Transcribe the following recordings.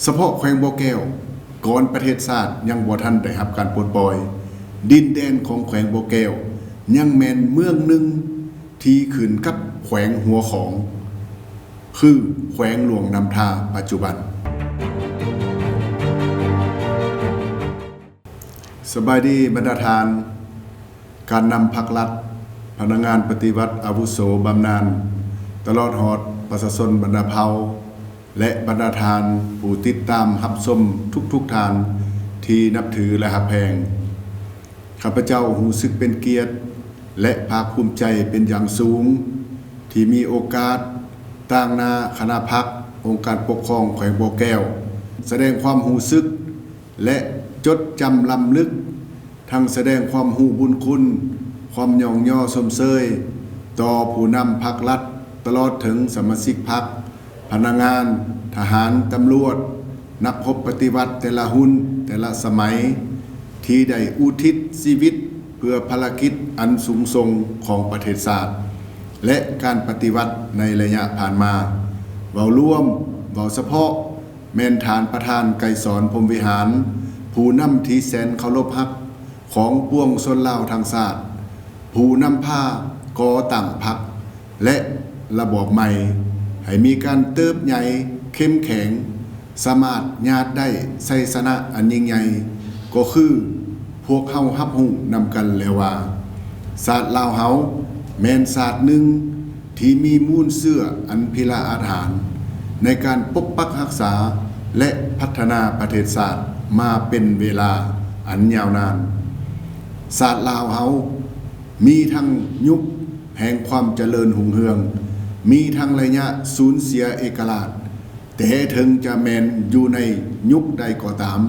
ສະເພາະແຂວງບໍ່ແກ້ວ ກ່ອນປະເທດຊາດຍັງບໍ່ທັນໄດ້ຮັບການປົດປ່ອຍ, ດິນແດນຂອງແຂວງບໍ່ແກ້ວຍັງແມ່ນເມືອງໜຶ່ງທີ່ຂຶ້ນກັບແຂວງຫົວຂອງ ຄືແຂວງຫຼວງນ້ຳທາປັດຈຸບັນ. ສະບາຍດີບັນດາທ່ານ ການນຳພັກລັດ, ພະນັກງານປະຕິວັດອາວຸໂສບຳນານ, ຕະຫຼອດຮອດປະຊາຊົນບັນດາເຜົ່າ ແລະ ບັນດາທ່ານຜູ້ຕິດຕາມຮັບຊົມທຸກໆທ່ານທີ່ນັບຖື ແລະ ຮັກແພງ. ຂ້າພະເຈົ້າຮູ້ສຶກເປັນກຽດ ແລະ ພາກພູມໃຈເປັນຢ່າງສູງ ທີ່ມີໂອກາດຕາງໜ້າຄະນະພັກ, ອົງການປົກຄອງແຂວງບໍ່ແກ້ວ ສະແດງຄວາມຮູ້ສຶກ ແລະ ຈົດຈຳລ້ຳລຶກ, ທັງສະແດງຄວາມຮູ້ບຸນຄຸນ, ຄວາມຍ້ອງຍໍຊົມເຊີຍຕໍ່ຜູ້ນຳພັກລັດ, ຕະຫຼອດເຖິງສະມາຊິກພັກ, ພະນັກງານ, ທະຫານ, ຕຳຫຼວດ, ນັກຮົບປະຕິວັດແຕ່ລະຮຸ່ນ, ແຕ່ລະສະໄໝ ທີ່ໄດ້ອຸທິດຊີວິດເພື່ອພາລະກິດອັນສູງສົ່ງຂອງປະເທດຊາດ ແລະ ການປະຕິວັດໃນໄລຍະຜ່ານມາ. ເວົ້າລວມ, ເວົ້າສະເພາະ ແມ່ນທ່ານປະທານໄກສອນ ພົມວິຫານ, ຜູ້ນຳທີ່ແສນເຄົາລົບຮັກຂອງປວງຊົນລາວທັງຊາດ, ຜູ້ນຳພາກໍ່ຕັ້ງພັກ ແລະ ລະບອບໃໝ່ ໃຫ້ມີການເຕີບໃຫຍ່ເຂັ້ມແຂງ, ສາມາດຍາດໄດ້ໄຊຊະນະອັນຍິ່ງໃຫຍ່, ກໍຄືພວກເຮົາຮັບຮູ້ນຳກັນແລ້ວວ່າ ຊາດລາວເຮົາແມ່ນຊາດໜຶ່ງ ທີ່ມີມູນເຊື້ອອັນພິລະອາດຫານໃນການປົກປັກຮັກສາ ແລະ ພັດທະນາປະເທດຊາດມາເປັນເວລາອັນຍາວນານ. ຊາດລາວເຮົາມີທັງຍຸກແຫ່ງຄວາມຈະເລີນຮຸ່ງເຮືອງ, ມີທັງໄລຍະສູນເສຍເອກະລາດ, ແຕ່ເຖິງຈະແມ່ນຢູ່ໃນຍຸກໃດກໍຕາມ,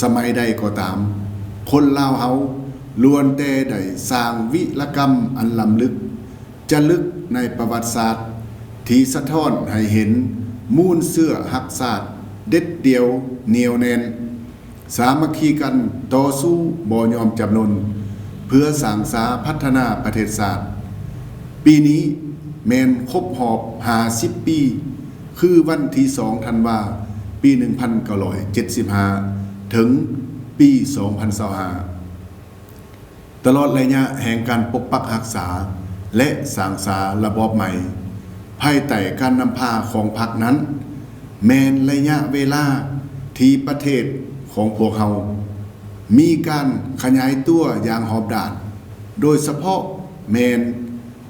ສະໄໝໃດກໍຕາມ, ຄົນລາວເຮົາລ້ວນແຕ່ໄດ້ສ້າງວິລະກຳອັນລ້ຳລຶກ ຈະລຶກໃນປະຫວັດສາດ ທີ່ສະທ້ອນໃຫ້ເຫັນມູນເຊື້ອຮັກຊາດເດັດດ່ຽວໜຽວແໜ້ນ, ສາມັກຄີກັນຕໍ່ສູ້ບໍ່ຍອມຈຳນົນ ເພື່ອສ້າງສາພັດທະນາປະເທດຊາດ. ປີນີ້ແມ່ນຄົບຮອບຫ້າສິບປີ ຄືວັນທີສອງທັນວາ ປີໜຶ່ງພັນເກົ້າຮ້ອຍເຈັດສິບຫ້າ ເຖິງປີສອງພັນຊາວຫ້າ. ຕະຫຼອດໄລຍະແຫ່ງການປົກປັກຮັກສາ ແລະ ສ້າງສາລະບອບໃໝ່ ພາຍໃຕ້ການນຳພາຂອງພັກນັ້ນ ແມ່ນໄລຍະເວລາທີ່ປະເທດຂອງພວກເຮົາມີການຂະຫຍາຍຕົວຢ່າງຮອບດ້ານ, ໂດຍສະເພາະແມ່ນ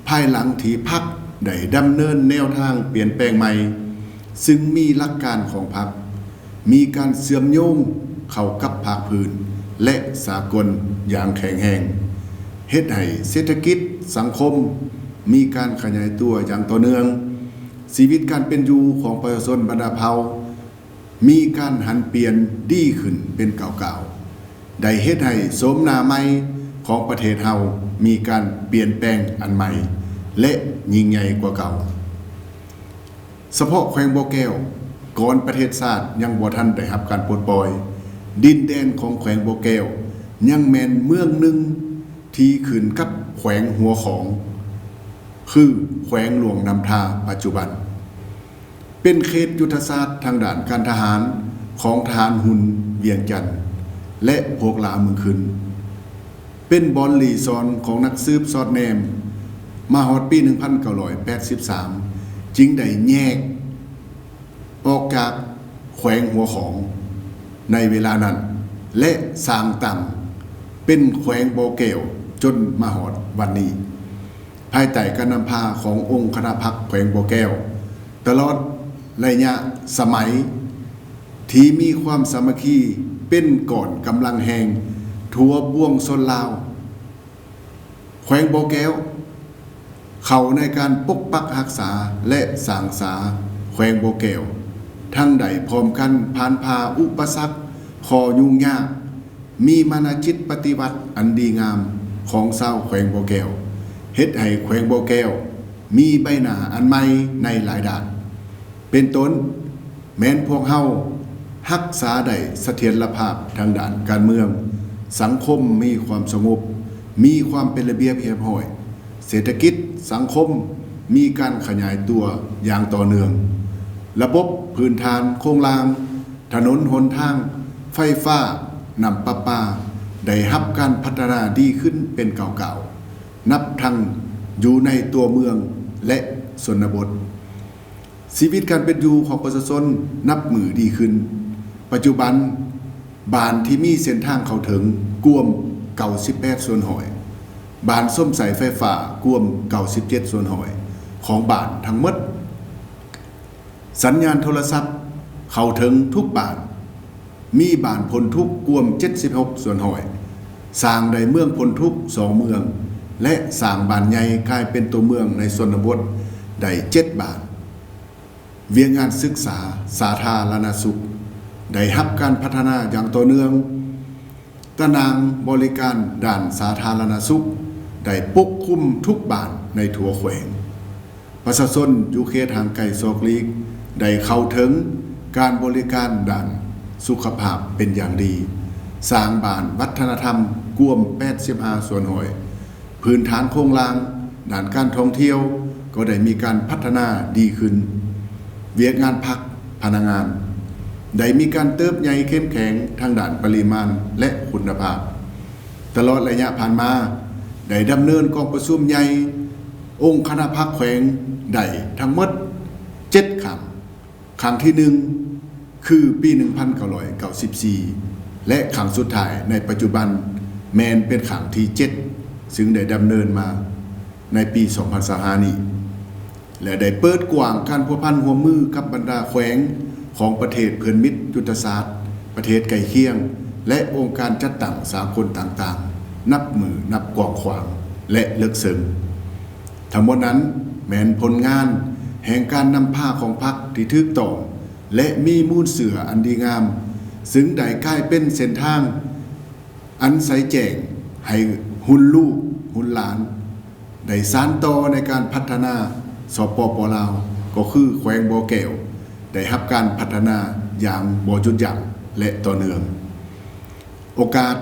ພາຍຫຼັງທີ່ພັກໄດ້ດຳເນີນແນວທາງປ່ຽນແປງໃໝ່, ຊຶ່ງມີຫຼັກການຂອງພັກ ມີການເຊື່ອມໂຍງເຂົ້າກັບພາກພື້ນ ແລະ ສາກົນຢ່າງແຂງແຮງ, ເຮັດໃຫ້ເສດຖະກິດສັງຄົມມີການຂະຫຍາຍຕົວຢ່າງຕໍ່ເນື່ອງ, ຊີວິດການເປັນຢູ່ຂອງປະຊາຊົນບັນດາເຜົ່າ ມີການຫັນປ່ຽນດີຂຶ້ນເປັນກ້າວໆ, ໄດ້ເຮັດໃຫ້ໂສມໜ້າໃໝ່ຂອງປະເທດເຮົາມີການປ່ຽນແປງອັນໃໝ່ ແລະ ຍິ່ງໃຫຍ່ກວ່າເກົ່າ. ສະເພາະແຂວງບໍ່ແກ້ວ, ກ່ອນປະເທດຊາດຍັງບໍ່ທັນໄດ້ຮັບການປົດປ່ອຍ, ດິນແດນຂອງແຂວງບໍ່ແກ້ວຍັງແມ່ນເມືອງໜຶ່ງທີ່ຂຶ້ນກັບແຂວງຫົວຂອງ, ຄືແຂວງຫຼວງນ້ຳທາປັດຈຸບັນ. ເປັນເຂດຍຸດທະສາດທາງດ້ານການທະຫານຂອງທະຫານຮຸ່ນວຽງຈັນ ແລະ ພວກຫຼ້າເມືອງຂຶ້ນ, ເປັນບ່ອນຫຼີ່ຊອນຂອງນັກສືບສອດແນມ. ມາຮອດປີໜຶ່ງພັນເກົ້າຮ້ອຍແປດສິບສາມ ຈຶ່ງໄດ້ແຍກອອກຈາກແຂວງຫົວຂອງໃນເວລານັ້ນ ແລະ ສ້າງຕັ້ງເປັນແຂວງບໍ່ແກ້ວຈົນມາຮອດວັນນີ້. ພາຍໃຕ້ການນຳພາຂອງອົງຄະນະພັກແຂວງບໍ່ແກ້ວ ຕະຫຼອດໄລຍະສະໄໝທີ່ມີຄວາມສາມັກຄີເປັນກ້ອນກຳລັງແຮງທົ່ວປວງຊົນລາວ, ແຂວງບໍ່ແກ້ວເຂົ້າໃນການປົກປັກຮັກສາ ແລະ ສ້າງສາແຂວງບໍ່ແກ້ວ ທັງໄດ້ພ້ອມກັນຜ່ານຜ່າອຸປະສັກ, ຂໍ້ຫຍຸ້ງຍາກ, ມີມານະຈິດປະຕິວັດອັນດີງາມຂອງຊາວແຂວງບໍ່ແກ້ວ ເຮັດໃຫ້ແຂວງບໍ່ແກ້ວມີໃບໜ້າອັນໃໝ່ໃນຫຼາຍດ້ານ. ເປັນຕົ້ນ, ແມ່ນພວກເຮົາຮັກສາໄດ້ສະຖຽນລະພາບທາງດ້ານການເມືອງ, ສັງຄົມມີຄວາມສະຫງົບ, ມີຄວາມເປັນລະບຽບຮຽບຮ້ອຍ, ເສດຖະກິດສັງຄົມມີການຂະຫຍາຍຕົວຢ່າງຕໍ່ເນື່ອງ, ລະບົບພື້ນຖານໂຄງລ່າງ ຖະໜົນຫົນທາງ, ໄຟຟ້າ, ນ້ຳປະປາ ໄດ້ຮັບການພັດທະນາດີຂຶ້ນເປັນກ້າວໆ, ນັບທັງຢູ່ໃນຕົວເມືອງ ແລະ ຊົນນະບົດ. ຊີວິດການເປັນຢູ່ຂອງປະຊາຊົນນັບມື້ດີຂຶ້ນ. ປັດຈຸບັນ, ບ້ານທີ່ມີເສັ້ນທາງເຂົ້າເຖິງກວມເກົ້າສິບແປດສ່ວນຮ້ອຍ, ບ້ານຊົມໃຊ້ໄຟຟ້າກວມເກົ້າສິບເຈັດສ່ວນຮ້ອຍຂອງບ້ານທັງໝົດ. ສັນຍານໂທລະສັບເຂົ້າເຖິງທຸກບ້ານ, ມີບ້ານພົ້ນທຸກກວມເຈັດສິບຫົກສ່ວນຮ້ອຍ, ສ້າງໄດ້ເມືອງພົ້ນທຸກສອງເມືອງ ແລະ ສ້າງບ້ານໃຫຍ່ກາຍເປັນຕົວເມືອງໃນຊົນນະບົດໄດ້ເຈັດບ້ານ. ວຽກງານສຶກສາສາທາລະນະສຸກໄດ້ຮັບການພັດທະນາຢ່າງຕໍ່ເນື່ອງ. ຕາໜ່າງບໍລິການດ້ານສາທາລະນະສຸກໄດ້ປົກຄຸມທຸກບ້ານໃນທົ່ວແຂວງ. ປະຊາຊົນຢູ່ເຂດຫ່າງໄກສອກຫຼີກໄດ້ເຂົ້າເຖິງການບໍລິການດ້ານສຸຂະພາບເປັນຢ່າງດີ, ສ້າງບ້ານວັດທະນະທຳກວມແປດສິບຫ້າສ່ວນຮ້ອຍ, ພື້ນຖານໂຄງລ່າງດ້ານການທ່ອງທ່ຽວກໍໄດ້ມີການພັດທະນາດີຂຶ້ນ. ວຽກງານພັກພະນັກງານໄດ້ມີການເຕີບໃຫຍ່ເຂັ້ມແຂງທາງດ້ານປະລິມານ ແລະ ຄຸນນະພາບ. ຕະຫຼອດໄລຍະຜ່ານມາ ໄດ້ດຳເນີນກອງປະຊຸມໃຫຍ່ອົງຄະນະພັກແຂວງໄດ້ທັງໝົດເຈັດຄັ້ງ. ຄັ້ງທີໜຶ່ງ ຄືປີໜຶ່ງພັນເກົ້າຮ້ອຍເກົ້າສິບສີ່ ແລະ ຄັ້ງສຸດທ້າຍໃນປັດຈຸບັນແມ່ນເປັນຄັ້ງທີເຈັດ ຊຶ່ງໄດ້ດຳເນີນມາໃນປີສອງພັນຊາວຫ້ານີ້ ແລະ ໄດ້ເປີດກວ້າງການພົວພັນຮ່ວມມືກັບບັນດາແຂວງຂອງປະເທດເພື່ອນມິດຍຸດທະສາດ, ປະເທດໃກ້ຄຽງ ແລະ ອົງການຈັດຕັ້ງສາກົນຕ່າງໆ ນັບມື້ນັບກວ້າງຂວາງ ແລະ ເລິກເຊິ່ງ. ທັງໝົດນັ້ນແມ່ນຜົນງານແຫ່ງການນຳພາຂອງພັກທີ່ຖືກຕ້ອງ ແລະ ມີມູນເຊື້ອອັນດີງາມ, ຊຶ່ງໄດ້ກາຍເປັນເສັ້ນທາງອັນໃສແຈ້ງໃຫ້ຮຸ່ນລູກຮຸ່ນຫຼານໄດ້ສານຕໍ່ໃນການພັດທະນາ. ສປປ ລາວ ກໍຄືແຂວງບໍ່ແກ້ວ ໄດ້ຮັບການພັດທະນາຢ່າງບໍ່ຢຸດຢັ້ງ ແລະ ຕໍ່ເນື່ອງ. ໂອກາດ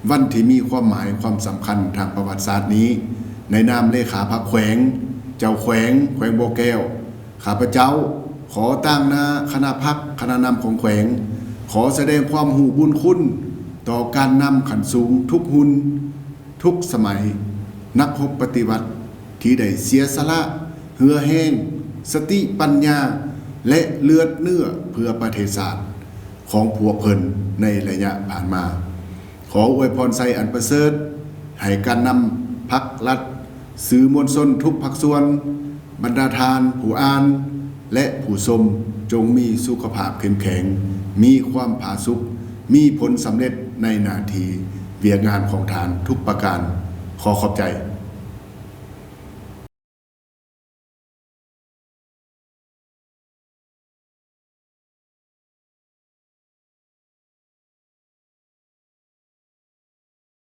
ວັນທີ່ມີຄວາມໝາຍຄວາມສຳຄັນທາງປະຫວັດສາດນີ້, ໃນນາມເລຂາພັກແຂວງ, ເຈົ້າແຂວງແຂວງບໍ່ແກ້ວ, ຂ້າພະເຈົ້າຂໍຕາງໜ້າຄະນະພັກ, ຄະນະນຳຂອງແຂວງ ຂໍສະແດງຄວາມຮູ້ບຸນຄຸນຕໍ່ການນຳຂັ້ນສູງທຸກຮຸ່ນ, ທຸກສະໄໝ, ນັກຮົບປະຕິວັດທີ່ໄດ້ເສຍສະຫຼະເຫື່ອແຮງ, ສະຕິປັນຍາ ແລະ ເລືອດເນື້ອເພື່ອປະເທດຊາດຂອງພວກເພິ່ນໃນໄລຍະຜ່ານມາ. ຂໍອວຍພອນໄຊອັນປະເສີດໃຫ້ການນຳພັກລັດ, ສື່ມວນຊົນທຸກພາກສ່ວນ, ບັນດາທ່ານຜູ້ອ່ານ ແລະ ຜູ້ຊົມ ຈົ່ງມີສຸຂະພາບເຂັ້ມແຂງ, ມີຄວາມຜາສຸກ, ມີຜົນສຳເລັດໃນໜ້າທີ່ວຽກງານຂອງທ່ານທຸກປະການ. ຂໍຂອບໃຈ.